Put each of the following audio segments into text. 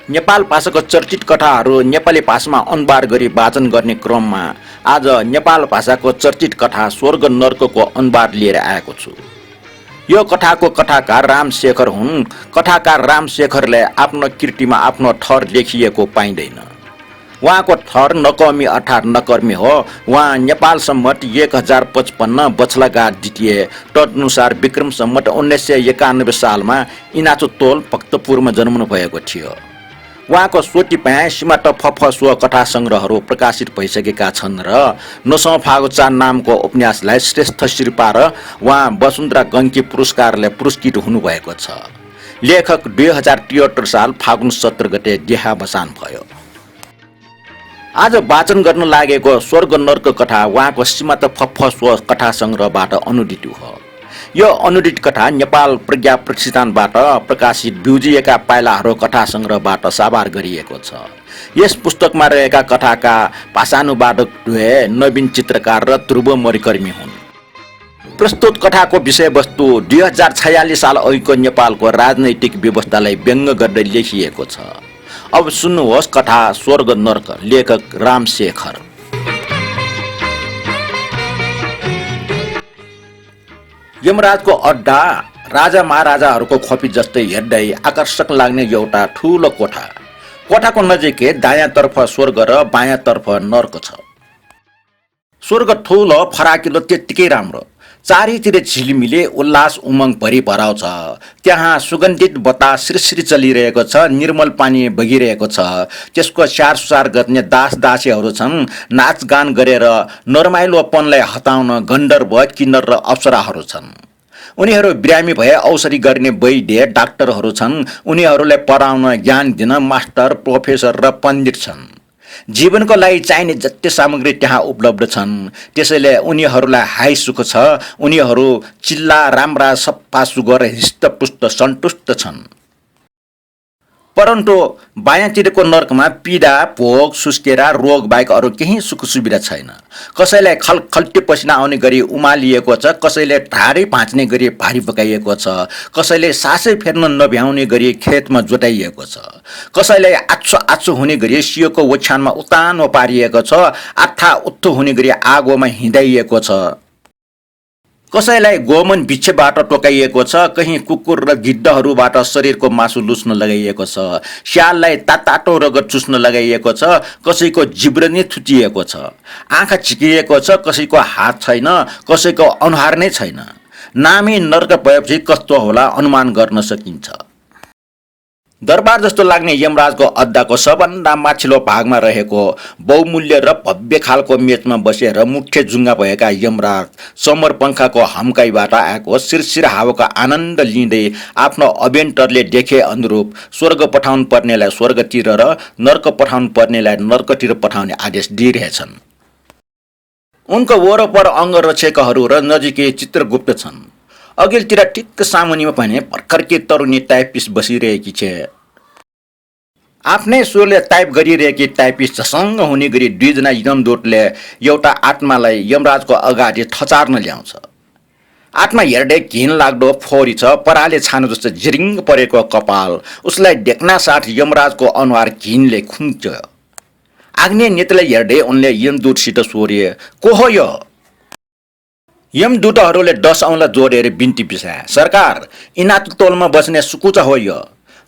नेपाल भाषाको चर्चित कथाहरू नेपाली भाषामा अनुवाद गरी वाचन गर्ने क्रममा आज नेपाल भाषाको चर्चित कथा स्वर्ग नर्कको अनुवाद लिएर आएको छु। यो कथाको कथाकार रामशेखर हुन्। कथाकार रामशेखरले आफ्नो कृतिमा आफ्नो थर लेखिएको पाइँदैन। उहाँको थर नकमी अर्थात् नकर्मी हो। उहाँ नेपाल सम्मत 1055 बछलाघाट द्वितीय तदनुसार विक्रम सम्मत 1991 सालमा इनाचो तोल भक्तपुरमा जन्मनु भएको थियो। उहाँको सोटिपाया सीमात फफ स्व कथा सङ्ग्रहहरू प्रकाशित भइसकेका छन् र नसौँ फागु चार नामको उपन्यासलाई श्रेष्ठ शिर्पा र उहाँ वसुन्धरा गङ्की पुरस्कारले पुरस्कृत हुनुभएको छ। लेखक 2073 साल फागुन 17 गते देहावसान भयो। आज वाचन गर्न लागेको स्वर्ग नर्क कथा उहाँको सीमात फफ स्व कथा सङ्ग्रहबाट अनुदित हो। यो अनुदित कथा नेपाल प्रज्ञा प्रतिष्ठानबाट प्रकाशित ब्युजिएका पाइलाहरू कथा सङ्ग्रहबाट साभार गरिएको छ। यस पुस्तकमा रहेका कथाका भाषानुवादक दुवै नवीन चित्रकार र ध्रुव मरिकर्मी हुन्। प्रस्तुत कथाको विषयवस्तु 2046 साल अघिको नेपालको राजनैतिक व्यवस्थालाई व्यङ्ग गर्दै लेखिएको छ। अब सुन्नुहोस् कथा स्वर्ग नर्क, लेखक रामशेखर। यमराजको अड्डा राजा महाराजाहरूको खोपी जस्तै हेर्दै आकर्षक लाग्ने एउटा ठुलो कोठा। कोठाको नजिकै दायाँतर्फ स्वर्ग र बायाँतर्फ नर्क छ। स्वर्ग ठुलो फराकिलो त्यत्तिकै राम्रो। चारैतिर झिलिमिली उल्लास उमङ्ग भरि भराउ छ। त्यहाँ सुगन्धित बतास श्रीश्री चलिरहेको छ, निर्मल पानी बगिरहेको छ। त्यसको स्याहार सुसार गर्ने दास दासीहरू छन्। नाचगान गरेर नरमाइलोपनलाई हटाउन गन्धर्व, किन्नर र अप्सराहरू छन्। उनीहरू बिरामी भए औषधि गर्ने वैद्य डाक्टरहरू छन्। उनीहरूलाई पढाउन ज्ञान दिन मास्टर, प्रोफेसर र पण्डित छन्। जीवनको लागि चाहिने जति सामग्री त्यहाँ उपलब्ध छन्। त्यसैले उनीहरूलाई हाई सुख छ। उनीहरू चिल्ला राम्रा सफा सुग्घर हिष्टपुष्ट सन्तुष्ट छन्। परन्तु बायाँतिरको नर्कमा पीडा, भोग, सुस्केरा, रोग बाहेक अरू केही सुख सुविधा छैन। कसैलाई खल्टी पसिना आउने गरी उमालिएको छ, कसैले ढाडै भाँच्ने गरी भारी पकाइएको छ, कसैले सासै फेर्न नभ्याउने गरी खेतमा जोताइएको छ, कसैलाई आच्छो आच्छो हुने गरी सियोको ओछ्यानमा उतानो पारिएको छ, आत्था उत्थो हुने गरी आगोमा हिँडाइएको छ, कसैलाई गोमन भिक्षबाट टोकाइएको छ, कहीँ कुकुर र गिद्धहरूबाट शरीरको मासु लुस्न लगाइएको छ, स्याललाई तातो रगत चुस्न लगाइएको छ, कसैको जिब्रो नै थुचिएको छ, आँखा झिकिएको छ, कसैको हात छैन, कसैको अनुहार नै छैन। नामी नर्क भएपछि कस्तो होला अनुमान गर्न सकिन्छ। दरबार जस्तो लाग्ने यमराजको अड्डाको सबभन्दा माथिल्लो भागमा रहेको बहुमूल्य र भव्य खालको मेचमा बसेर मुख्य जुङ्गा भएका यमराज समरपङ्खाको हम्काइबाट आएको शिरशिर हावाको आनन्द लिँदै आफ्नो अभ्यन्तरले देखे अनुरूप स्वर्ग पठाउनु पर्नेलाई स्वर्गतिर र नर्क पठाउनु पर्नेलाई नर्कतिर पठाउने आदेश दिइरहेछन्। उनको वरपर अङ्गरक्षकहरू र नजिकै चित्रगुप्त छन्। अघिल्तिर ठिक्क सामुन्नीमा भने भर्खरकी तरुणी टाइपिस्ट बसिरहेकी छे। आफ्नै स्वरले टाइप गरिरहेकी टाइपिस्ट झसङ्ग हुने गरी दुईजना यमदूतले एउटा आत्मालाई यमराजको अगाडि थचार्न ल्याउँछ। आत्मा हेर्दै घिन लाग्दो फोहोरी छ, पराले छानो जस्तो झिरिङ्ग परेको कपाल। उसलाई देख्न साथ यमराजको अनुहार घिनले खुम्च्यो। आग्नेय नेत्रलाई हेर्दै उनले यमदूतसित सोधे, को हो यो? यमदूतहरूले 10 औँला जोडेर बिन्ती पिसाए, सरकार, इनात तोलमा बस्ने सुकुचा हो यो।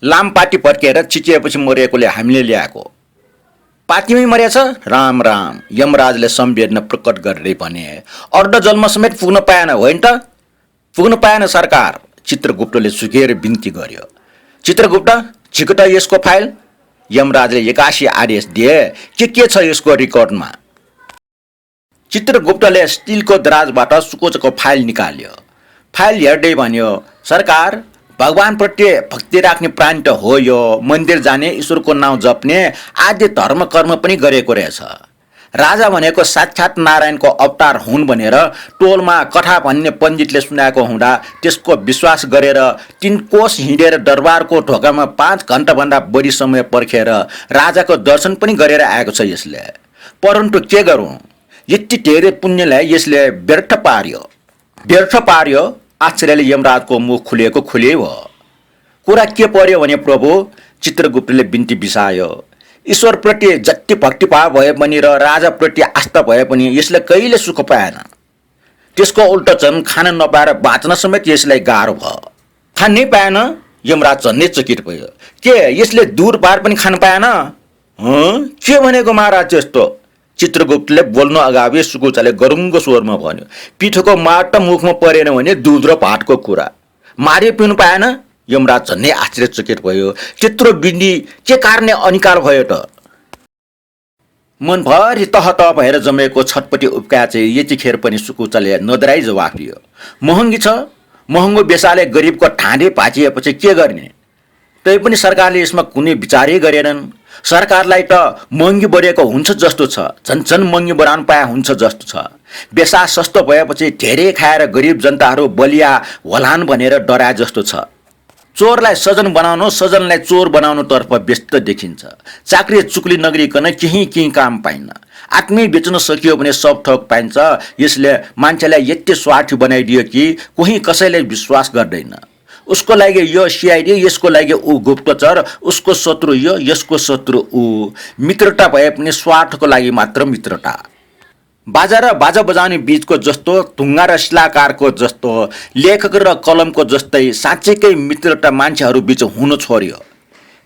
लामपाटी फर्केर चिचिएपछि मरिएकोले हामीले ल्याएको। पातीमै मरेछ? राम राम, यमराजले संवेदना प्रकट गरेरै भने, अर्ध जन्म समेत पुग्न पाएन होइन त? पुग्न पाएन सरकार, चित्रगुप्तले सुकेर बिन्ती गर्यो। चित्रगुप्त, झिकट यसको फाइल। यमराजले एकासी आदेश दिए, के छ यसको रेकर्डमा? चित्रगुप्तले स्टिलको दराजबाट सुकोचको फाइल निकाल्यो। फाइल हेर्दै भन्यो, सरकार, भगवानप्रति भक्ति राख्ने प्राणी त हो यो। मन्दिर जाने, ईश्वरको नाउँ जप्ने आदि धर्म कर्म पनि गरेको रहेछ। राजा भनेको साक्षात् नारायणको अवतार हुन् भनेर टोलमा कथा भन्ने पण्डितले सुनाएको हुँदा त्यसको विश्वास गरेर 3 कोस हिँडेर दरबारको ढोकामा 5 घण्टाभन्दा बढी समय पर्खेर राजाको दर्शन पनि गरेर आएको छ यसले। परन्तु के गरौँ, यति धेरै पुण्यलाई यसले व्यर्थ पार्यो। आश्चर्यले यमराजको मुख खुलिएको खुले हो। कुरा के पर्यो भने प्रभु, चित्रगुप्तले बिन्ती बिसायो। ईश्वरप्रति जति भक्तिभाव भए पनि र राजाप्रति आस्था भए पनि यसले कहिले सुख पाएन। त्यसको उल्टो झन् खान नपाएर बाँच्न समेत यसलाई गाह्रो भयो। खानै पाएन। यमराज झन्नै चकित भयो। के यसले दूर पार पनि खान पाएन? के भनेको महाराज त्यस्तो? चित्रगुप्तले बोल्नु अगावि सुकुचाले गरुङ्गो स्वरमा भन्यो। पिठोको माट मुखमा परेन भने दुध र भातको कुरा। मारे पिउनु पाएन? यमराज झन्नै आश्चर्यचकित भयो। त्यत्रो बिन्दी के कारणले अनिकाल भयो त? मनभरि तह तह भएर जमेको छटपटी उब्का चाहिँ यतिखेर पनि सुकुचाले नदराई जवाफ दियो। महँगी छ। महँगो बेसाले गरिबको ठाडे भाँचिएपछि के गर्ने? तैपनि सरकारले यसमा कुनै विचारै गरेनन्। सरकारलाई त महँगी बढेको हुन्छ जस्तो छ, झन् महँगी बढाउनु पाए हुन्छ जस्तो छ। बेसा सस्तो भएपछि धेरै खाएर गरिब जनताहरू बलिया होलान् भनेर डराए जस्तो छ। चोरलाई सजन बनाउनु, सजनलाई चोर बनाउनुतर्फ व्यस्त देखिन्छ। चाकरी चुक्ली नगरिकन केही काम पाइन्न। आत्मै बेच्न सकियो भने सब थोक पाइन्छ। यसले मान्छेलाई यति स्वार्थी बनाइदियो कि कोही कसैलाई विश्वास गर्दैन। उसको लागि यो सिआइडी, यसको लागि ऊ गुप्तचर, उसको शत्रु यो, यसको शत्रु ऊ। मित्रता भए पनि स्वार्थको लागि मात्र मित्रता। बाजा र बाजा बजाउने बीचको जस्तो, ढुङ्गा र शिलाकारको जस्तो, लेखक र कलमको जस्तै साँच्चैकै मित्रता मान्छेहरू बीच हुन छोड्यो।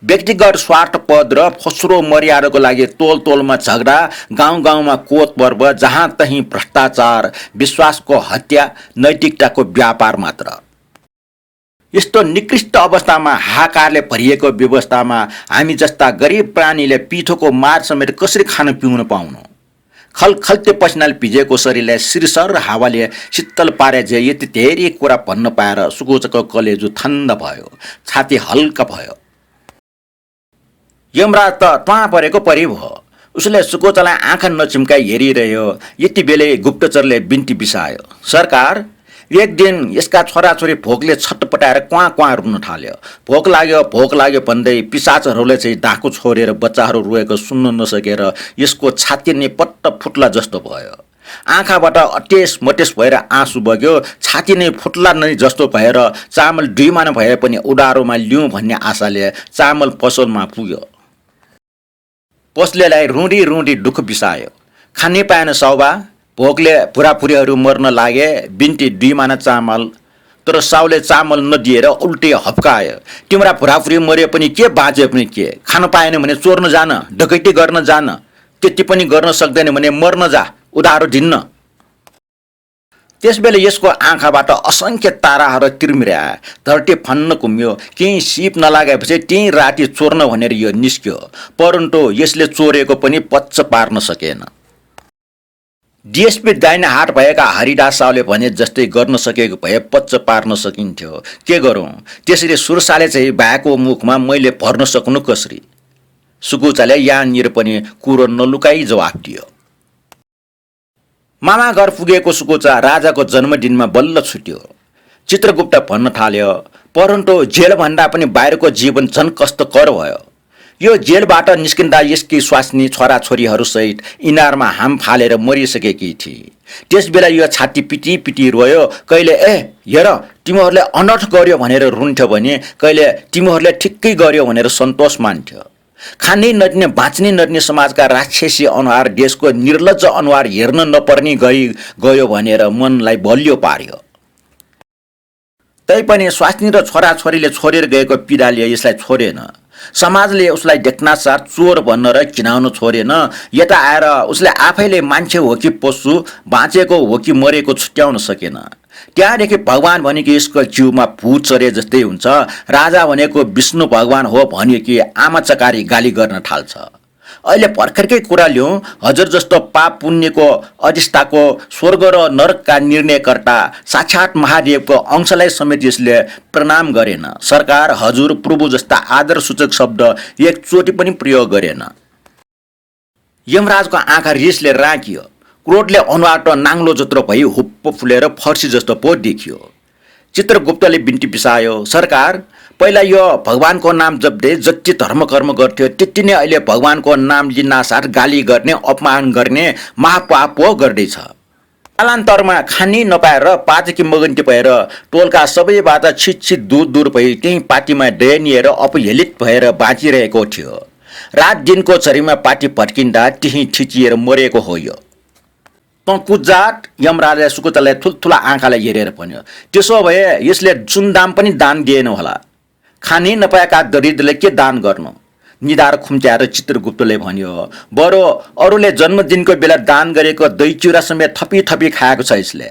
व्यक्तिगत स्वार्थ, पद र फस्रो मर्यादाको लागि तोल तोलमा झगडा, गाउँ गाउँमा कोत पर्व, जहाँ तहीँ भ्रष्टाचार, विश्वासको हत्या, नैतिकताको व्यापार मात्र। यस्तो निकृष्ट अवस्थामा, हाहाकारले भरिएको व्यवस्थामा हामी जस्ता गरिब प्राणीले पिठोको मार समेत कसरी खान पिउन पाउनु? खलखल्ते पसिनाले भिजेको शरीरलाई शिरसर हावाले शीतल पारे जे यति धेरै कुरा भन्न पाएर सुकुचाको कलेजो ठन्ड भयो, छाती हल्का भयो। यमराज त त्वाँ परेको परि भयो। उसले सुकुचालाई आँखा नचिम्काई हेरिरह्यो। यति बेलै गुप्तचरले बिन्ती बिसायो। सरकार, एक दिन यसका छोराछोरी भोकले छटपटाएर क्वाँ रुन थाल्यो। भोक लाग्यो भन्दै पिसाचहरूले चाहिँ डाँको छोडेर बच्चाहरू रोएको सुन्न नसकेर यसको छाती नै पट्ट फुट्ला जस्तो भयो। आँखाबाट अटेस मटेस भएर आँसु बग्यो। छाती नै फुट्ला नै जस्तो भएर चामल 2 माना भए पनि उडारोमा लिउँ भन्ने आशाले चामल पसलमा पुग्यो। पसलेलाई रुँडी दुःख बिसायो। खानै पाएन सौबा। भोकले पुरापुरीहरू मर्न लागे। बिन्ती 2 माना चामल। तर साउले चामल नदिएर उल्टे हप्कायो। तिम्रा पुरापुरी मरे पनि के, बाँचे पनि के? खान पाएन भने चोर्न जान, डकैती गर्न जान। त्यति पनि गर्न सक्दैन भने मर्न जा, उधारो दिन्न। त्यसबेला यसको आँखाबाट असङ्ख्य ताराहरू तिर्मिरहे। धरती फन्न कुम्यो। केही सिप नलागेपछि त्यही राति चोर्न भनेर यो निस्क्यो। परन्तु यसले चोरेको पनि पच्च पार्न सकेन। डिएसपी दाहिने हात भएका हरिदास साउले भने जस्तै गर्न सकेको भए पच्च पार्न सकिन्थ्यो। के गरौँ? त्यसरी सुरसाले चाहिँ भएको मुखमा मैले भर्न सक्नु कसरी? सुकुचाले यहाँनिर पनि कुरो नलुकाई जवाफ दियो। मामा घर पुगेको सुकुचा राजाको जन्मदिनमा बल्ल छुट्यो। चित्रगुप्त भन्न थाल्यो, परन्तु जेलभन्दा पनि बाहिरको जीवन झन् कष्टकर भयो। यो जेलबाट निस्किँदा यसकी स्वास्नी छोराछोरीहरूसहित इनारमा हाम फालेर मरिसकेकी थिए। त्यसबेला यो छाती पिटी पिटी रोयो। कहिले हेर तिमीहरूले अनर्थ गर्यो भनेर रुन्थ्यो भने कहिले तिमीहरूले ठिक्कै गर्यो भनेर सन्तोष मान्थ्यो। खानै नदिने, बाँच्नै नदिने समाजका राक्षसी अनुहार, देशको निर्लज्ज अनुहार हेर्न नपर्ने गरी गयो भनेर मनलाई बलियो पार्यो। तैपनि स्वास्नी र छोराछोरीले छोडेर गएको पीडाले यसलाई छोडेन। समाजले उसलाई देख्नासार चोर भन्न र चिनाउन छोडेन। यता आएर उसले आफैले मान्छे हो कि पशु, बाँचेको हो कि मरेको छुट्याउन सकेन। त्यहाँदेखि भगवान भनेको यसको जिउमा भूत चरे जस्तै हुन्छ। राजा भनेको विष्णु भगवान हो भन्यो कि आमा चकारी गाली गर्न थाल्छ। अहिले भर्खरकै कुरा ल्याउँ। हजुर जस्तो पाप पुण्यको अधिष्ठाको, स्वर्ग र नरकका निर्णयकर्ता साक्षात महादेवको अंशलाई समेत यसले प्रणाम गरेन। सरकार, हजुर, प्रभु जस्ता आदरसूचक शब्द एकचोटि पनि प्रयोग गरेन। यमराजको आँखा रिसले राखियो। क्रोधले अनुहार नाङ्लो जत्रो भई हुप्प फुलेर फर्सी जस्तो पो देखियो। चित्रगुप्तले बिन्ती बिसायो, सरकार, पहिला यो भगवानको नाम जप्दै जति धर्मकर्म गर्थ्यो त्यति नै अहिले भगवानको नाम लिनासाथ गाली गर्ने, अपमान गर्ने महापाप पो गर्दैछ। कालान्तरमा खानी नपाएर पाचकी मगन्ती भएर टोलका सबैबाट छिटछिट दूर भई त्यही पार्टीमा दयनीय र अपहेलित भएर बाँचिरहेको थियो। रात दिनको छरीमा पार्टी भट्किँदा त्यही ठिचिएर मरेको हो यो। त कुजात यमराजले सुकुचालाई ठुल्ठुला आँखाले हेरेर भन्यो, त्यसो भए यसले जुन दाम पनि दान दिएन होला, खानी नपाएका दरिद्रले के दान गर्नु? निधार खुम्च्याएर चित्रगुप्तले भन्यो, बरु अरूले जन्मदिनको बेला दान गरेको दही चिउरा समेत थपी खाएको छ यसले।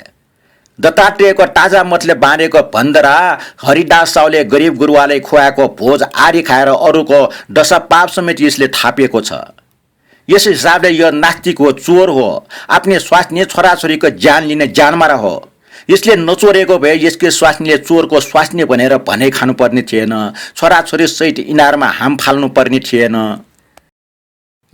दत्तात्रेयको ताजा मतले बाँडेको भन्दरा, हरिदास साउले गरिब गुरुवाले खुवाएको भोज आदि खाएर अरूको दशा पाप समेत यसले थापिएको छ। यस हिसाबले यो नास्तिक हो, चोर हो, आफ्नै स्वास्नी छोराछोरीको ज्यान लिने जानमारा हो। यसले नचोरेको भए यसकै स्वास्नीले चोरको स्वास्नी भनेर भनाइ खानुपर्ने थिएन, छोराछोरी सहित इनारमा हाम फाल्नु पर्ने थिएन।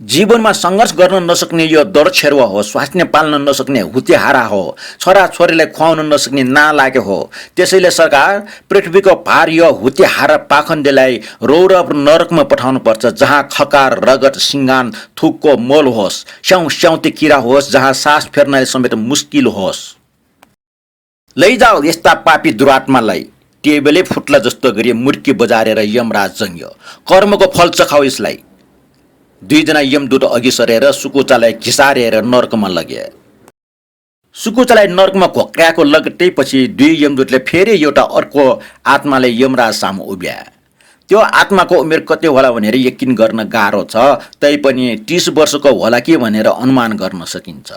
जीवनमा सङ्घर्ष गर्न नसक्ने यो दरछेरुवा हो, स्वास्नी पाल्न नसक्ने हुतेहारा हो, छोराछोरीलाई खुवाउन नसक्ने नालागे हो। त्यसैले सरकार पृथ्वीको भार यो हुतेहारा पाखण्डेलाई रौरव नरकमा पठाउनु पर्छ, जहाँ खकार रगत सिङ्गान थुकको मोल होस्, स्याउती किरा होस्, जहाँ सास फेर्नले समेत मुस्किल होस्। लैजाऊ यस्ता पापी दुरात्मालाई। टेबलै फुट्ला जस्तो गरी मुर्की बजारेर यमराज जङ्ग्यो, कर्मको फल चखाऊ यसलाई। दुईजना यमदूत अघि सरेर सुकुचालाई घिसारेर नर्कमा लगे। सुकुचालाई नर्कमा घोक्राएको लगत्तैपछि दुई यमदूतले फेरि एउटा अर्को आत्माले यमराज सामु उभ्याए। त्यो आत्माको उमेर कति होला भनेर यकिन गर्न गाह्रो छ, तैपनि 30 वर्षको होला कि भनेर अनुमान गर्न सकिन्छ।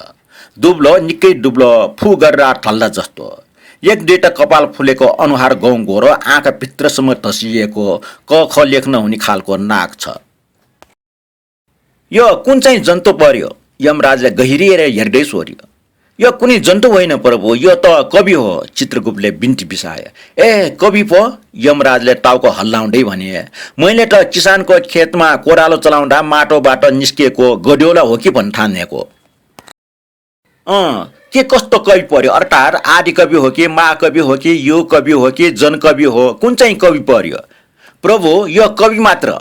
दुब्लो, निकै दुब्लो, फु गरेर ठल्ला जस्तो, एक दुईटा कपाल फुलेको अनुहार गौँ गोरो, आँखा भित्रसम्म धसिएको, क ख लेख्न हुने खालको नाक छ। यो कुन चाहिँ जन्तु पर्यो? यमराजले गहिरिएर हेर्दै सोध्यो। यो कुनै जन्तु होइन प्रभु, यो त कवि हो, चित्रगुप्तले बिन्ती बिसाए। ए कवि पो? यमराजले टाउको हल्लाउँदै भने, मैले त किसानको खेतमा कोरालो चलाउँदा माटोबाट निस्किएको गड्योला हो कि भन्न ठानेको। के कस्तो कवि पर्यो? अर्थात् आदि कवि हो कि महाकवि हो कि यो कवि हो कि जनकवि हो? कुन चाहिँ कवि पर्यो? प्रभु यो कवि मात्र,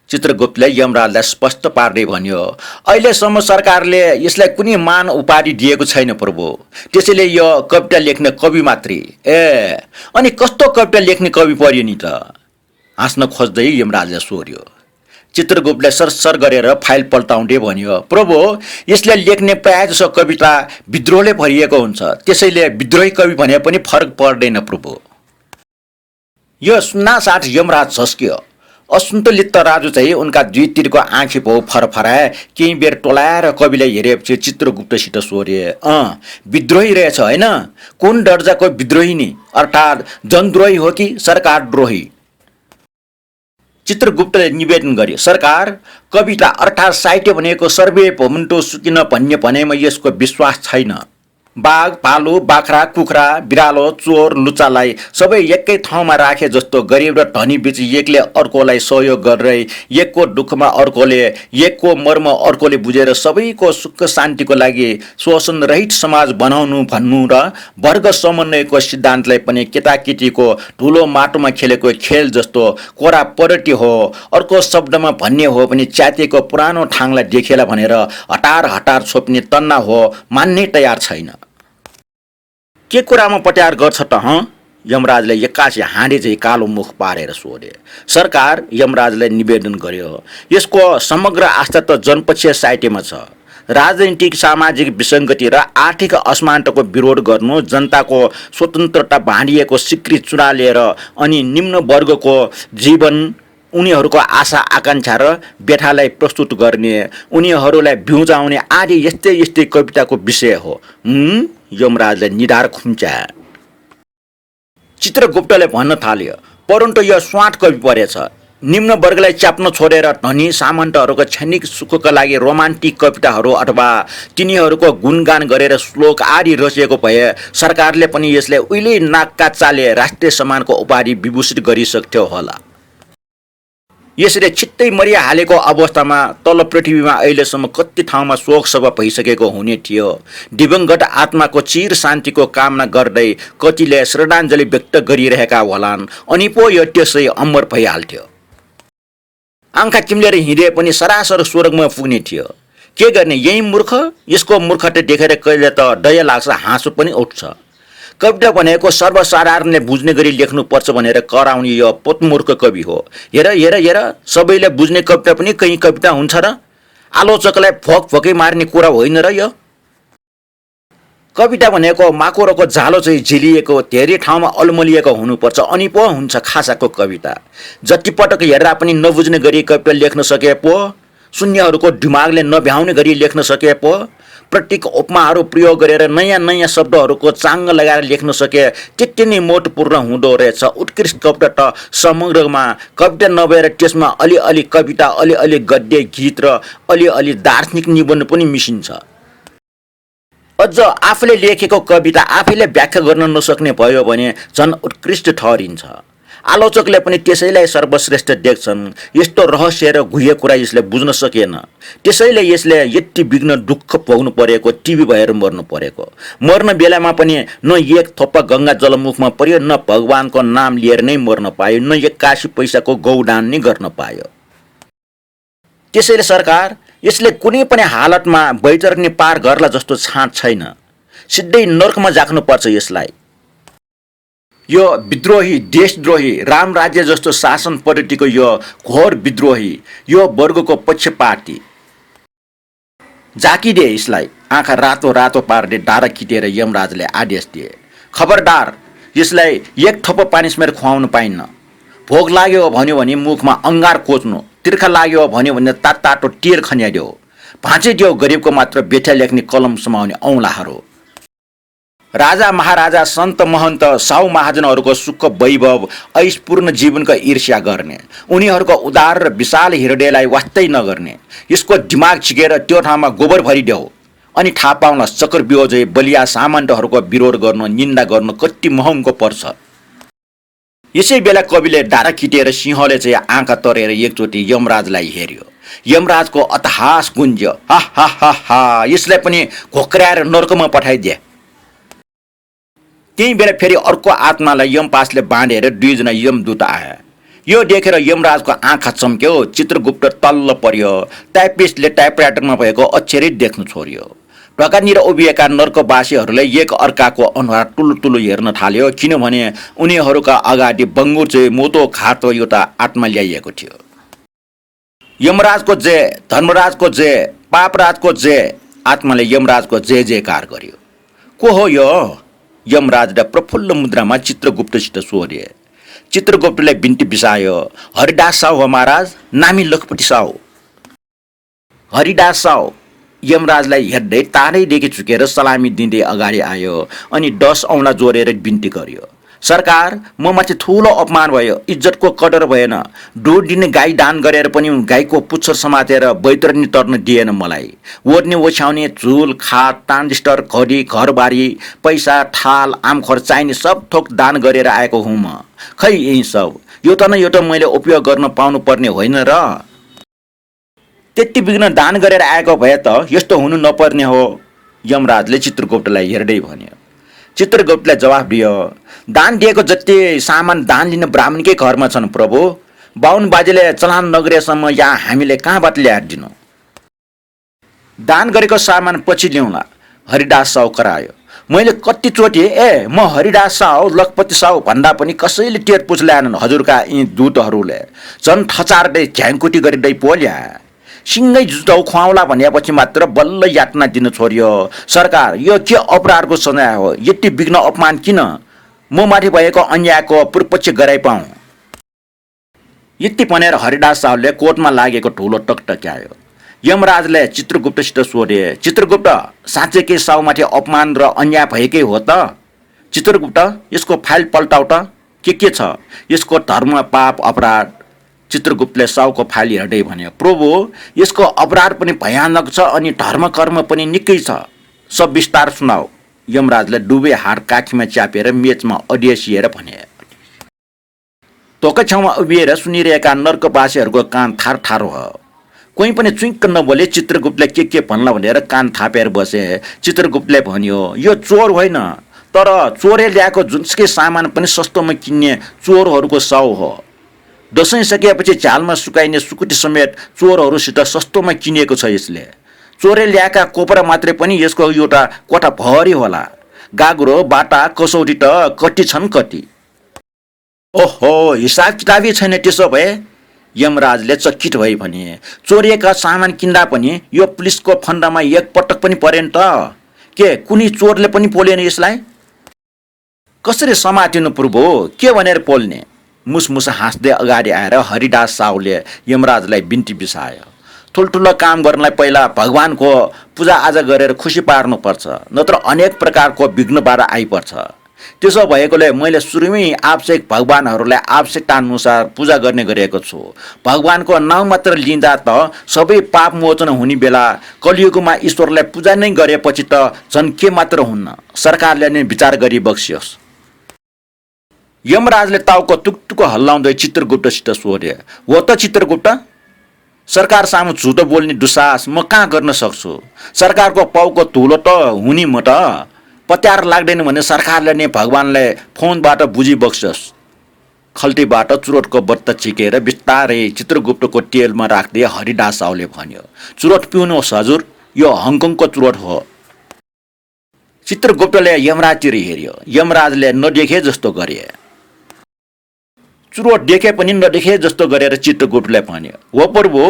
चित्रगुप्तले यमराजलाई स्पष्ट पार्दै भन्यो। अहिलेसम्म सरकारले यसलाई कुनै मान उपाधि दिएको छैन प्रभु, त्यसैले यो कविता लेख्ने कवि मात्रै। ए अनि कस्तो कविता लेख्ने कवि पर्यो नि त? हाँस्न खोज्दै यमराजले सोध्यो। चित्रगुप्तले सरसर गरेर फाइल पल्टाउँदै भन्यो, प्रभु यसले लेख्ने प्राय जसो कविता विद्रोहले भरिएको हुन्छ, त्यसैले विद्रोही कवि भने पनि फरक पर्दैन प्रभु। यो सुन्नासाथ यमराज झस्क्यो। असन्तुलित तराजु चाहिँ उनका दुईतिरको आँखी भाउ फरफराए। केही बेर टोलाएर कविलाई हेरेपछि चित्रगुप्तसित सोधे, विद्रोही रहेछ होइन? कुन दर्जाको विद्रोही नि? अर्थात् जनद्रोही हो कि सरकार द्रोही? चित्रगुप्तले निवेदन गरे, सरकार कविता अर्थात् साहित्य भनेको सर्वे भवन्तु सुकिन भन्ने भनाइमा यसको विश्वास छैन। बाघ, भालु, बाख्रा, कुखुरा, बिरालो, चोर, लुच्चालाई सबै एकै ठाउँमा राखे जस्तो गरिब र धनी बीच एकले अर्कोलाई सहयोग गरेर एकको दुःखमा अर्कोले, एकको मर्म अर्कोले बुझेर सबैको सुख शान्तिको लागि शोषण रहित समाज बनाउनु भन्नु र वर्ग समन्वयको सिद्धान्तलाई पनि केटाकेटीको ठुलो माटोमा खेलेको खेल जस्तो कोरा परटी हो। अर्को शब्दमा भन्ने हो भने च्यातिएको पुरानो ठाङलाई देखेला भनेर हटार छोप्ने तन्ना हो, मान्नै तयार छैन। के कुरामा पट्यार गर्छ त? यमराजले एक्कासी हाँडी चाहिँ कालो मुख पारेर सोधे। सरकार, यमराजले निवेदन गर्यो, यसको समग्र आस्था त जनपक्षीय साहित्यमा छ। राजनीतिक सामाजिक विसङ्गति र आर्थिक असमानताको विरोध गर्नु, जनताको स्वतन्त्रता बाँडिएको स्वीकृत चुनाव लिएर अनि निम्न वर्गको जीवन, उनीहरूको आशा आकाङ्क्षा र व्यथालाई प्रस्तुत गर्ने, उनीहरूलाई भ्युजाउने आदि यस्तै कविताको विषय हो। यमराजले निधार खुम्च्याए। चित्रगुप्तले भन्न थाल्यो, परन्तु यो स्वाट कवि परेछ। निम्न वर्गलाई च्याप्न छोडेर धनी सामन्तहरूको क्षणिक सुखका लागि रोमान्टिक कविताहरू अथवा तिनीहरूको गुणगान गरेर श्लोक आदि रचिएको भए सरकारले पनि यसले उहिले नाकका चाले राष्ट्रिय सम्मानको उपाधि विभूषित गरिसक्थ्यो होला। यसरी छिट्टै मरिहालेको अवस्थामा तल पृथ्वीमा अहिलेसम्म कति ठाउँमा शोक सभा भइसकेको हुने थियो। दिवंगत आत्माको चिर शान्तिको कामना गर्दै कतिले श्रद्धाञ्जली व्यक्त गरिरहेका होलान्, अनि पो यो त्यसै अमर भइहाल्थ्यो। आँखा चिम्लेर हिँडे पनि सरासर स्वर्गमा पुग्ने थियो। के गर्ने यही मूर्ख? यसको मूर्खता देखेर कहिले त दया लाग्छ, हाँसो पनि उठ्छ। कविता भनेको सर्वसाधारणले बुझ्ने गरी लेख्नुपर्छ भनेर कराउने यो पोतमूर्ख कवि हो। हेर हेर हेर, सबैले बुझ्ने कविता पनि कहीँ कविता हुन्छ र? आलोचकलाई फोकै मार्ने कुरा होइन र यो? कविता भनेको माकोरोको जालो चाहिँ झिलिएको, धेरै ठाउँमा अल्मलिएको हुनुपर्छ, अनि पो हुन्छ खासाको कविता। जतिपटक हेर्दा पनि नबुझ्ने गरी कविता लेख्न सके पो, शून्यहरूको दिमागले नभ्याउने गरी लेख्न सके पो, प्रतीक उपमाहरू प्रयोग गरेर नयाँ नयाँ शब्दहरूको चाङ्ग लगाएर लेख्न सके, त्यति नै मोटपूर्ण हुँदो रहेछ उत्कृष्ट कविता। त समग्रमा कविता नभएर त्यसमा अलिअलि कविता, अलिअलि गद्य गीत र अलिअलि दार्शनिक निबन्ध पनि मिसिन्छ। अझ आफूले लेखेको कविता आफैले व्याख्या गर्न नसक्ने भयो भने झन् उत्कृष्ट ठहरिन्छ। आलोचकले पनि त्यसैलाई सर्वश्रेष्ठ देख्छन्। यस्तो रहस्य र गुह्य कुरा यसले बुझ्न सकेन, त्यसैले यसले यति विघ्न दुःख भोग्नु परेको, टिभी भएर मर्नु परेको। मर्न बेलामा पनि न एक थोपा गङ्गा जलमुखमा पर्यो, न भगवानको नाम लिएर नै मर्न पायो, न 81 पैसाको गौदान नै गर्न पायो। त्यसैले सरकार यसले कुनै पनि हालतमा बैतरनी पार गर्ला जस्तो छाँट छैन, सिधै नर्कमा जाक्नुपर्छ यसलाई। यो विद्रोही, देशद्रोही, राम राज्य जस्तो शासन पद्धतिको यो घोर विद्रोही, यो वर्गको पक्षपाती जाकिदिए यसलाई। आँखा रातो रातो पार्दै डाँडा खिटेर यमराजले आदेश दिए, खबरदार, यसलाई एक थोपो पानी समेत खुवाउनु पाइन्न। भोक लाग्यो भन्यो भने मुखमा अङ्गार कोच्नु, तिर्खा लाग्यो भन्यो भने तातो टेर खन्याइदेऊ, भाँचिदेऊ गरिबको मात्र बेठा लेख्ने कलम समाउने औँलाहरू। राजा महाराजा, सन्त महन्त, साहु महाजनहरूको सुख वैभव, ऐशपूर्ण जीवनको ईर्ष्या गर्ने, उनीहरूको उदार र विशाल हृदयलाई वास्तै नगर्ने, यसको दिमाग छिकेर त्यो ठाउँमा गोबर भरिदेऊ, अनि थाहा पाउन चक्रव्यूहजय बलिया सामन्तहरूको विरोध गर्नु, निन्दा गर्नु कति महँगो पर्छ। यसै बेला कविले डाँडा खिटेर सिंहले चाहिँ आँखा तरेर एकचोटि यमराजलाई हेर्यो। यमराजको अट्टहास गुन्ज्यो, हा हा हा हा, यसलाई पनि घोक्राएर नर्कमा पठाइदिए। त्यही बेला फेरि अर्को आत्मालाई यमपासले बाँधेर दुईजना यमदूत आए। यो देखेर यमराजको आँखा चम्क्यो, चित्रगुप्त तल्ल पर्यो, टाइपिस्टले टाइपराइटरमा भएको अक्षरै देख्न छोड्यो। ढकानिर उभिएका नर्कवासीहरूले एक अर्काको अनुहार टुलुटुलु हेर्न थाल्यो, किनभने उनीहरूका अगाडि बङ्गुर चाहिँ मोटो खातो एउटा आत्मा ल्याइएको थियो। यमराजको जय, धर्मराजको जय, पापराजको जय, आत्माले यमराजको जय जयकार गर्यो। को हो यो? यमराजले प्रफुल्ल मुद्रामा चित्रगुप्तसित सोधे। चित्रगुप्तले बिन्ती बिसायो, हरिदास साहु हो महाराज, नामी लखपति साहु। हरिदास साहु यमराजलाई हेर्दै तारैदेखि झुकेर सलामी दिँदै अगाडि आयो, अनि 10 औँला जोडेर बिन्ती गर्यो। सरकार, म माथि ठुलो अपमान भयो, इज्जतको कदर भएन। दुध दिने गाई दान गरेर पनि गाईको पुच्छर समातेर बैतरनी तर्न दिएन मलाई। ओर्ने ओछ्याउने झुल, खाट, ट्रान्जिस्टर, घडी, घरबारी, पैसा, थाल, आमखर चाहिने सब थोक दान गरेर आएको हुँ म। खै यही सब, यो त मैले उपयोग गर्न पाउनु पर्ने होइन र? त्यति बिघ्न दान गरेर आएको भए त यस्तो हुनु नपर्ने हो, यमराजले चित्रगुप्तलाई हेर्दै भन्यो। चित्रगुप्तले जवाफ दियो, दान दिएको जति सामान दान लिन ब्राह्मणकै घरमा छन् प्रभु, बाहुन बाजेले चलान नगरेसम्म यहाँ हामीले कहाँबाट ल्याएर दिनु? दान गरेको सामान पछि ल्याउँला, हरिदास साहु करायो। मैले कतिचोटि म हरिदास साहु, लखपति साहु भन्दा पनि कसैले टेर पुछ ल्याएनन् हजुरका यी दूतहरूले। झन् ठचार्दै झ्याङकुटी गरिँदै पोल्या, सिङ्गै जुटाउ खुवाउला भनेपछि मात्र बल्ल यातना दिन छोड्यो। सरकार, यो के अपराधको सजाय हो? यति विघ्न अपमान किन? म माथि भएको अन्यायको पूर्वपक्ष गराइ पाऊँ। यति भनेर हरिदास साहुले कोर्टमा लागेको ठुलो टकटक्यायो। यमराजले चित्रगुप्तसित सोधे, चित्रगुप्त, साँच्चैकै साहुमाथि अपमान र अन्याय भएकै हो त? चित्रगुप्त, यसको फाइल पल्टाउ त, के छ यसको धर्म, पाप, अपराध? चित्रगुप्तले साहुको फाइल हेर्दै भन्यो, प्रभु, यसको अपराध पनि भयानक छ अनि धर्म कर्म पनि निकै छ, सब विस्तार सुनाऊ। यमराजले डुबे हात काखीमा च्यापेर मेचमा अडिएसिएर भने। तोका छेउमा उभिएर सुनिरहेका नर्कवासीहरूको कान थार थारो हो। कोही पनि चुइक्क नबोले चित्रगुप्तले के भन्ला भनेर कान थापेर बसे। चित्रगुप्तले भन्यो, यो चोर होइन, तर चोरले ल्याएको जुनसुकै सामान पनि सस्तोमा किन्ने चोरहरूको साउ हो। दसैँ सकिएपछि झालमा सुकाइने सुकुटी समेत चोरहरूसित सस्तोमा किनिएको छ यसले। चोरे ल्याएका कोपरा मात्रै पनि यसको एउटा कोठा भरि होला। गाग्रो बाटा कसौटी त कति छन् कति। ओहो, हिसाब किताबै छैन त्यसो भए। यमराजले चकित भई भने, चोरिएका सामान किन्दा पनि यो पुलिसको फन्दामा एकपटक पनि परेन त। के कुनै चोरले पनि पोलेन यसलाई? कसरी समातिनु प्रभु, के भनेर पोल्ने? मुसमुस हाँस्दै अगाडि आएर हरिदास साहुले यमराजलाई बिन्ती बिसायो। ठुल्ठुलो काम गर्नलाई पहिला भगवानको पूजा आजा गरेर खुसी पार्नुपर्छ, नत्र अनेक प्रकारको विघ्न बाधा आइपर्छ। त्यसो भएकोले मैले सुरुमै आवश्यक भगवानहरूलाई आवश्यकता अनुसार पूजा गर्ने गरेको छु। भगवानको नाम मात्र लिँदा त सबै पाप मोचन हुने बेला कलियुगमा ईश्वरलाई पूजा नै गरेपछि त झन् के मात्र हुन्न। सरकारले नै विचार गरी बक्सियोस्। यमराजले टाउको टुकटुक हल्लाउँदै चित्रगुप्तसित सोधे, हो त चित्रगुप्त, सरकार सामु झुटो बोल्ने दुस्साहस म कहाँ गर्न सक्छु? सरकारको पाउको धुलो त हुने म त। पत्यार लाग्दैन भने सरकारले नै भगवानलाई फोनबाट बुझी बक्सोस्। खल्तीबाट चुरोटको बत्त चिकेर बिस्तारै चित्रगुप्तको टेलमा राख्दै हरिदास साहुले भन्यो, चुरोट पिउनुहोस् हजुर, यो हङकङको चुरोट हो। चित्रगुप्तले यमराजतिर हेऱ्यो। यमराजले नदेखे जस्तो गरे। चुरोट देखे पनि नदेखे जस्तो गरेर चित्रगुप्तले भन्यो, हो प्रभु,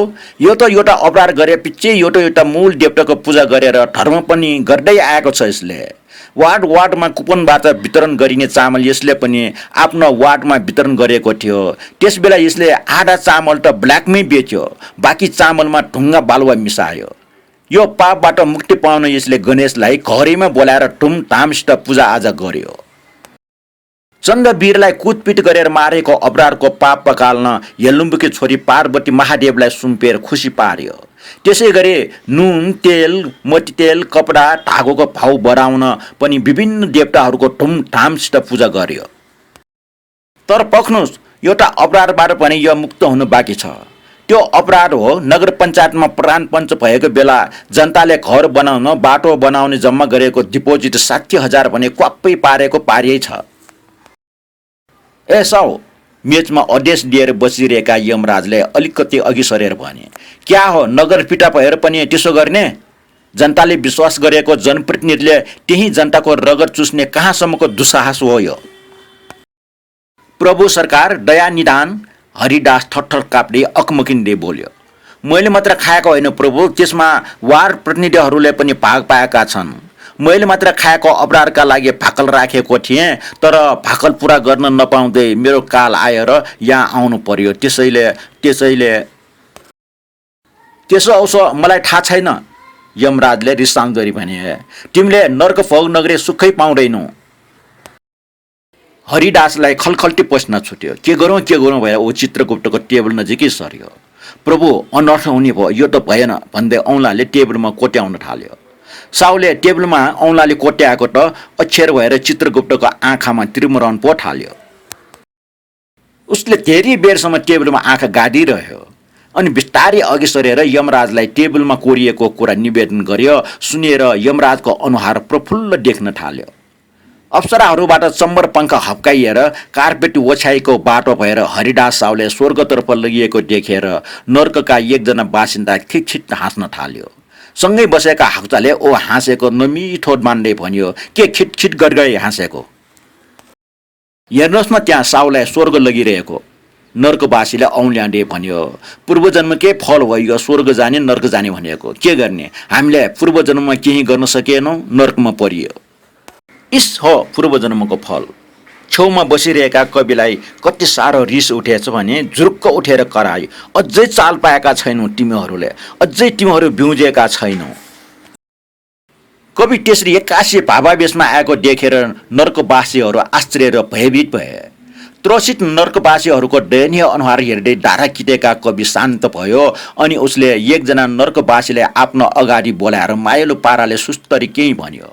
यो त एउटा अपराध गरे पछि एउटा मूल देवताको पूजा गरेर धर्म पनि गर्दै आएको छ यसले। वार्डमा कुपनबाट वितरण गरिने चामल यसले पनि आफ्नो वार्डमा वितरण गरेको थियो। त्यसबेला यसले आधा चामल त ब्ल्याकमै बेच्यो, बाँकी चामलमा ढुङ्गा बालुवा मिसायो। यो पापबाट मुक्ति पाउन यसले गणेशलाई घरैमा बोलाएर धुमधामसित पूजा आजा गर्यो। चन्द्रवीरलाई कुटपिट गरेर मारेको अपराधको पाप पकाल्न हेलुम्बुकी छोरी पार्वती महादेवलाई सुम्पेर खुसी पार्यो। त्यसै गरी नुन, तेल, मट्टीतेल, कपडा, धागोको भाउ बढाउन पनि विभिन्न देवताहरूको धुमधामसित पूजा गर्यो। तर पक्नुहोस्, एउटा अपराधबाट पनि यो मुक्त हुनु बाँकी छ। त्यो अपराध हो नगर पञ्चायतमा प्रधान पञ्च भएको बेला जनताले घर बनाउन, बाटो बनाउने जम्मा गरेको डिपोजिट 60,000 भने क्वाप्पै पारेको पारियै छ। ए साउ, मेचमा अदेश दिएर बसिरहेका यमराजले अलिकति अघि सरेर भने, क्या हो नगरपिटा भएर पनि त्यसो गर्ने? जनताले विश्वास गरेको जनप्रतिनिधिले त्यही जनताको रगत चुस्ने कहाँसम्मको दुस्साहस हो यो? प्रभु सरकार दया निदान। हरिदास थरथर काप्दै अकमकिँदै बोल्यो, मैले मात्र खाएको होइन प्रभु, त्यसमा वार्ड प्रतिनिधिहरूले पनि भाग पाएका छन्। मैले मात्र खाएको अपराधका लागि भाकल राखेको थिएँ, तर भाकल पुरा गर्न नपाउँदै मेरो काल आएर यहाँ आउनु पर्यो। त्यसैले त्यसो औसो मलाई थाहा छैन। यमराजले रिसाउँदै भने, तिमीले नर्क भोग नगरी सुखै पाउँदैनौ। हरिदासलाई खलखल्टी पस्न छुट्यो। के गरौँ भएर ऊ चित्रगुप्तको टेबल नजिकै सर्यो। प्रभु, अनर्थ हुने भयो, यो त भएन भन्दै औँलाले टेबलमा कोट्याउन थाल्यो। साहुले टेबलमा औँलाले कोट्याएको त अक्षर भएर चित्रगुप्तको आँखामा त्रिमुरण पो थाल्यो। उसले धेरै बेरसम्म टेबलमा आँखा गाडिरह्यो अनि बिस्तारै अघि सरेर यमराजलाई टेबलमा कोरिएको कुरा निवेदन गर्यो। सुनेर यमराजको अनुहार प्रफुल्ल देख्न थाल्यो। अप्सराहरूबाट चम्बर पङ्ख हप्काइएर कार्पेट ओछ्याएको बाटो भएर हरिदास साहुले स्वर्गतर्फ लगिएको देखेर नर्कका एकजना बासिन्दा खिटखिट हाँस्न थाल्यो। सँगै बसेका हक्ताले ओ हाँसेको नमिठो मान्दै भन्यो, के खिटखिट गरगरी हाँसेको? हेर्नुहोस् न, त्यहाँ साहुलाई स्वर्ग लगिरहेको। नर्कवासीले औँल्याउँदै भन्यो, पूर्वजन्मकै फल हो यो स्वर्ग जाने नर्क जाने भनेको। के गर्ने, हामीले पूर्वजन्ममा केही गर्न सकेनौँ, नर्कमा परियो। इस हो पूर्वजन्मको फल। छेउमा बसिरहेका कविलाई कति साह्रो रिस उठेछ भने झुरुक्क उठेर करायो, अझै चाल पाएका छैनौ तिमीहरूले, अझै तिमीहरू बिउजेका छैनौ। कवि त्यसरी एक्कासी भावावेशमा आएको देखेर नर्कवासीहरू आश्चर्य र भयभीत भए। त्रसित नर्कवासीहरूको दयनीय अनुहार हेर्दै डाँडा किटेका कवि शान्त भयो अनि उसले एकजना नर्कवासीले आफ्नो अगाडि बोलाएर मायालु पाराले सुस्तरी केही भन्यो।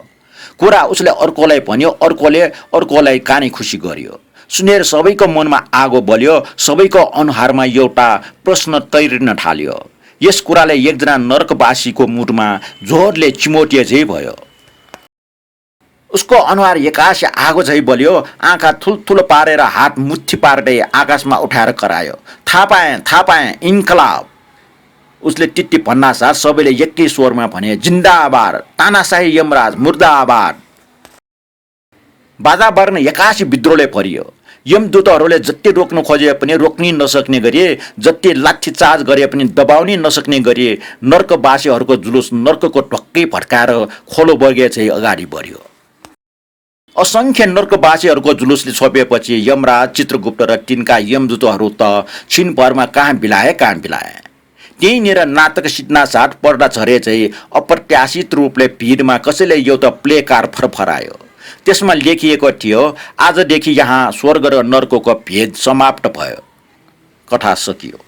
कुरा उसले अर्कोलाई भन्यो, अर्कोलाई कानै खुसी गर्यो। सुनेर सबैको मनमा आगो बल्यो, सबैको अनुहारमा एउटा प्रश्न तैरिन थाल्यो। यस कुराले एकजना नर्कवासीको मुटुमा जोडले चिमोटिए झै भयो। उसको अनुहार एक्कासी आगो झै बल्यो, आँखा ठुल्ठुलो पारेर हात मुट्ठी पार्दै आकाशमा उठाएर करायो, थाहा पाएँ इन्कलाब। उसले टिट्टी भन्नासाथ सबैले एकै स्वरमा भने, जिन्दाबाद, तानाशाही यमराज मुर्दाबाद। वातावरण एक्कासी विद्रोहले भरियो। यमदूतहरूले जति रोक्न खोजे पनि रोक्नै नसक्ने गरी, जति लाठीचार्ज गरे पनि दबाउनै नसक्ने गरी नर्कवासीहरूको जुलुस नर्कको ढक्कै भड्काएर खोलो बगे चाहिँ अगाडि बढ्यो। असङ्ख्य नर्कवासीहरूको जुलुसले छोपेपछि यमराज, चित्रगुप्त र तिनका यमदूतहरू त छिनभरमा कहाँ बिलाए। त्यहीँनिर नाटक सिद्धासाथ पर्दा झरे चाहिँ अप्रत्याशित रूपले भिडमा कसैले एउटा प्ले कार्ड फरफरायो। त्यसमा लेखिएको थियो, आजदेखि यहाँ स्वर्ग र नर्कको भेद समाप्त भयो। कथा सकियो।